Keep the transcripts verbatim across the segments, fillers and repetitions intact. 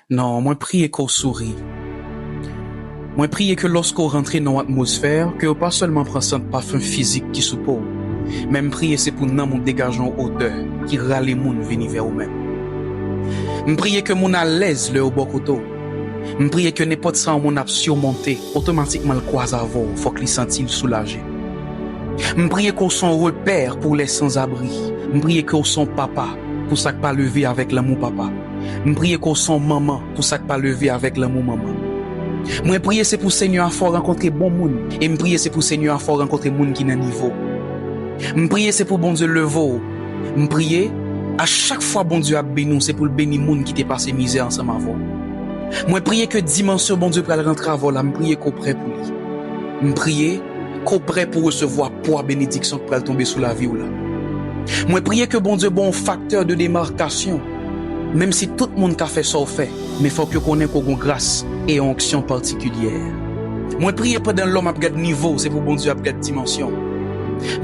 Non, mwen priye ke w souri. Mwen priye ke lòske w rantre nan yon atmosfè, ke yo pa sèlman pran sant pafen fizik ki sou po w, men m priye se pou nanm ou degaje yon odè ki rale moun vini vè ou menm. M priye ke moun alèz lè yo bò kote w. M priye ke nenpòt sa yon moun ap simonte, otomatikman l kwaze avè w, fòk li santi l soulaje. M priye ke w se yon repè pou lè sanzabri. M priye ke w se yon papa pou sa k pa leve avèk lanmou papa. M priye ke w se yon manman pou sa k pa leve avèk lanmou manman. Mwen priye se pou Senyè a fè w rankontre bon moun, e m priye se pou Senyè a fè w rankontre moun ki nan nivo w. M priye se pou Bondye leve w. M priye, a chak fwa Bondye ap beni w, se pou l beni moun ki te pase mizè ansanm avè w. Mwen priye ke dimansyon Bondye pral rantre avè w la, m priye ke w prè pou li. M priye ke w prè pou resevwa pwa benediksyon ki pral tonbe sou lavi w la. Mwen priye ke Bondye ba w yon faktè de demarkasyon, menm si tout moun ka fè sa w fè, men fòk yo konnen ke w gen yon gras e yon onksyon patikilyè. Mwen priye pandan lòm ap gad nivo w, se pou Bondye ap gad dimansyon w.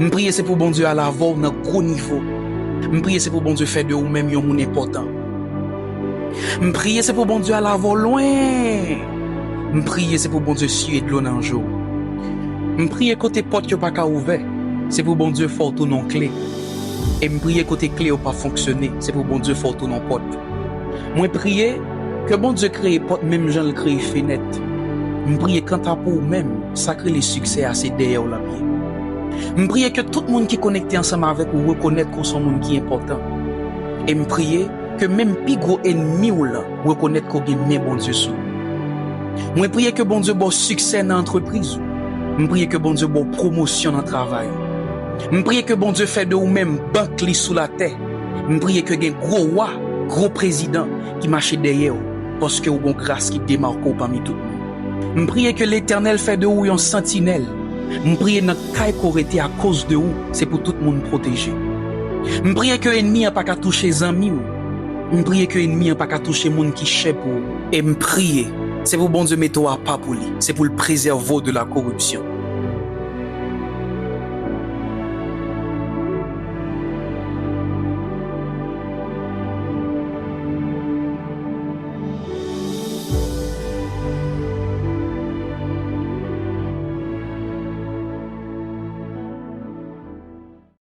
M priye se pou Bondye al avè w nan gwo nivo. M priye se pou Bondye fè de ou menm yon moun enpòtan. M priye se pou Bondye al avè w lwen. M priye se pou Bondye siye dlo nan je w. M priye kote pòt yo pa ka ouvè, se pou Bondye fè w tounen yon kle. E m priye kote kle yo pa fonksyone, se pou Bondye fè w tounen yon pòt. Mwen priye ke Bondye kreye pòt menm jan l kreye fenèt. M priye kanta pou ou menm, sa k rele siksè a se dèyè w l ap ye. M priye ke tout moun ki konekte ansanm avèk ou rekonèt ke w se yon moun ki enpòtan. E m priye ke menm pi gwo ènmi w lan rekonèt ke w gen men Bondye sou ou. Mwen priye ke Bondye ba w siksè nan antrepriz ou. M priye ke Bondye ba w pwomosyon nan travay ou. M priye ke Bondye fè de ou menm bank li sou latè. M priye ke gen gwo wa, gwo prezidan ki mache dèyè w, paske w gen yon gras ki demake w pami tout moun. M priye ke Letènèl fè de ou yon santinèl. M priye nan kay ke w rete akoz de ou, se pou tout moun pwoteje. M priye ke ènmi an pa ka touche zanmi w. M priye ke ènmi an pa ka touche moun ki chè pou ou. E m priye, se pou Bondye mete w apa pou li, se pou l prezève w de la koripsyon.